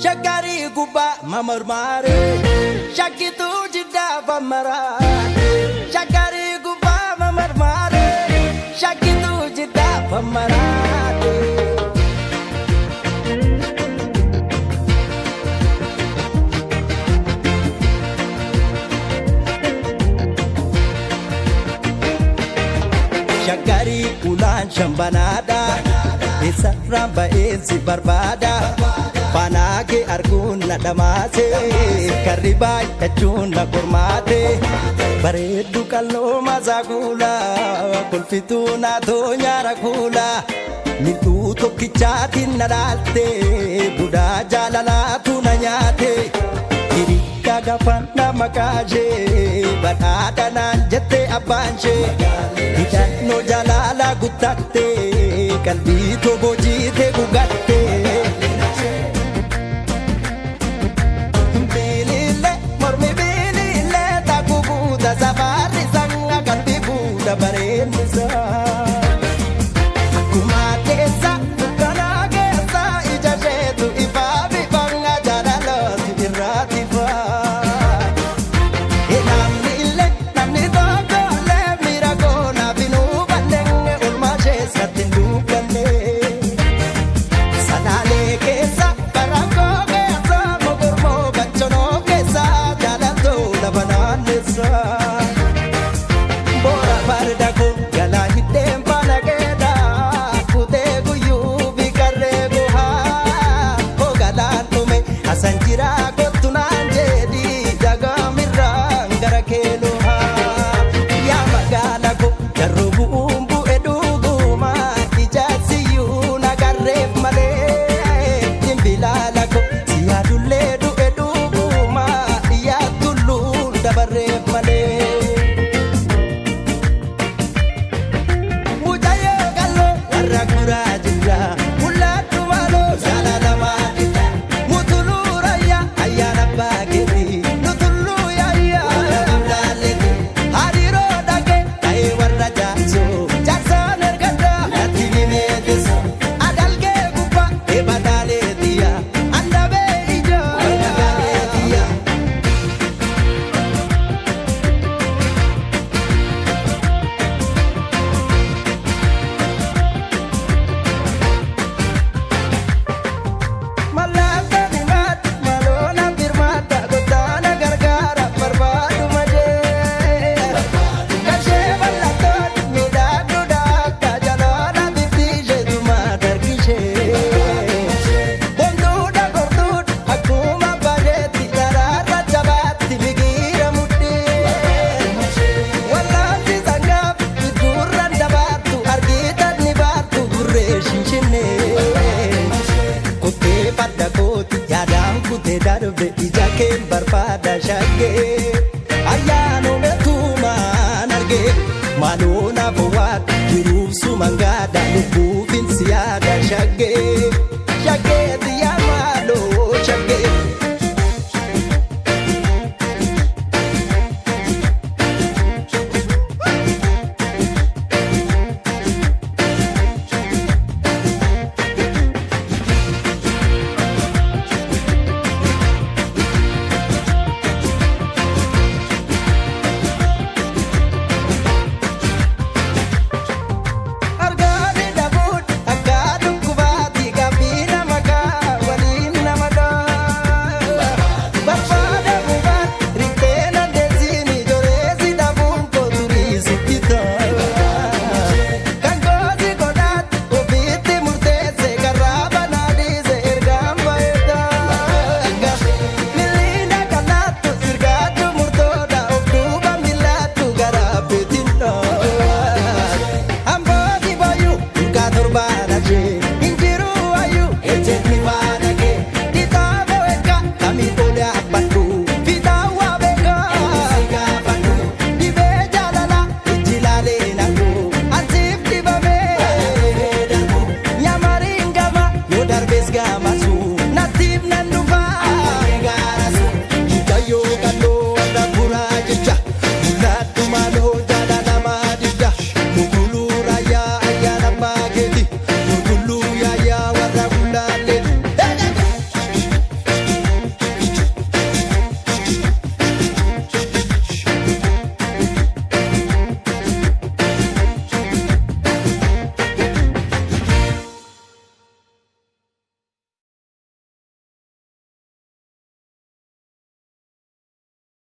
Shakari gubbaa mamarmaare shakkituu jiddaa famaraate. Shakari gubbaa mamarmaare shakkituu jiddaa famaraate. Shakari ulaan shambanaadha. Isarraan ba'eensi barbaada. Faanaa kee arguun na dhamaase. Karri baay'achuun na qormaate. Bareeddu qalloo masaa kuula. Kolfituu na toonyaara kuula. Mil'uu tokkichaatiin na dhaalte. Budaa jaalalaatu na nyaate. Hirikka gaafannaa maqaa ishee. Badhaadha naan jette abbaan ishee. Hidhannoo jaalala guttatte. Qalbii tobojiite gugatte. Bilile mormi bilile takku buuta safarri sanga qalbii buuta bareednisa. Akkuma keessa dukkanaa keessa ija isheetu ifaa bifanga jaalalooti irraati faa. Namni illee namni tokko illee miira koonaaf hin hubanne oolmaa ishees natti hin dubbanne. Salaalee keessa barakkoo keessa mogormoo bachonoo keessa jaalatoo lafa naannessa. Boora farda koo jalaa hidheen faana keedha kutee guyyuu fi qarree gohaa hoogalaan dhume asan jira kottu naan jedhi jagaamirraan gara keeloohaa. Yaa magaala koo jarroo bu'uun bu'e dhuguma ijaarsiyyuu nagarreef malee dimbilaala koo si yaadullee du'e dhuguma yaa tulluun dabarreef malee. Mucayyoo qalloo warra guraa jira mul'attu maaloo jaalalamaa jira mutuluu raayyaa ayyaana baakeeti nutulluu yaayyaa laalleeti hariiroo dhagee ta'ee warra jaarsoo jaarsaan ergaddaa natti nimeetisu adalgee gubbaa eebba taaleetiya andabee ijaa gaaleetiya. Mallattoo diimaatti maloona birmaata gotaana gargaara barbaadu malee. Kashee mallattoon miidhagduu dhaabda jaloona bifti isheetuma dargishee. Bonduudha gorduudha akkuma bareetti daraarra jabaatti migiira mudhii. Wallaanti sangaaf gurraan dabaartu argitan ni baartu gurree shinshinnee. Kuttee farda kooti yaadaan kutee darbe ija keen barbaada shaggee. Ayyaanuma tuumaan argee maaloo naaf waata jiruuf suman gaada lubbuufin si yaada shaggee. Shaggee xiyyaa maaloo shaggee. Argaanii dhabuun akka dhukkubaatti gaaffii nama kaa waliin nama dhaa. Barbaada bubaan riftee nandeessiin ijoolleessi dhabuun kooturii sitti ta'a. Kan goosi godhaatti ofiitti murteesse karaa banaa dhiise ergaan baheedha. Miliina kanaattu sirgaatu murtoodha of duuba miilaattu gara beetiin dha. Ambooti boyu duukaa torbaan ashee injiru wayu ejjeetni faana kee dhitaaboo eegga kamii olee abbadhu fitaawwa beekaa gaafadhu dhibee jaalala ijji laalee naqu ansiif dibamee darbu nyamariin gama yoo darbees gamasu nattiif nan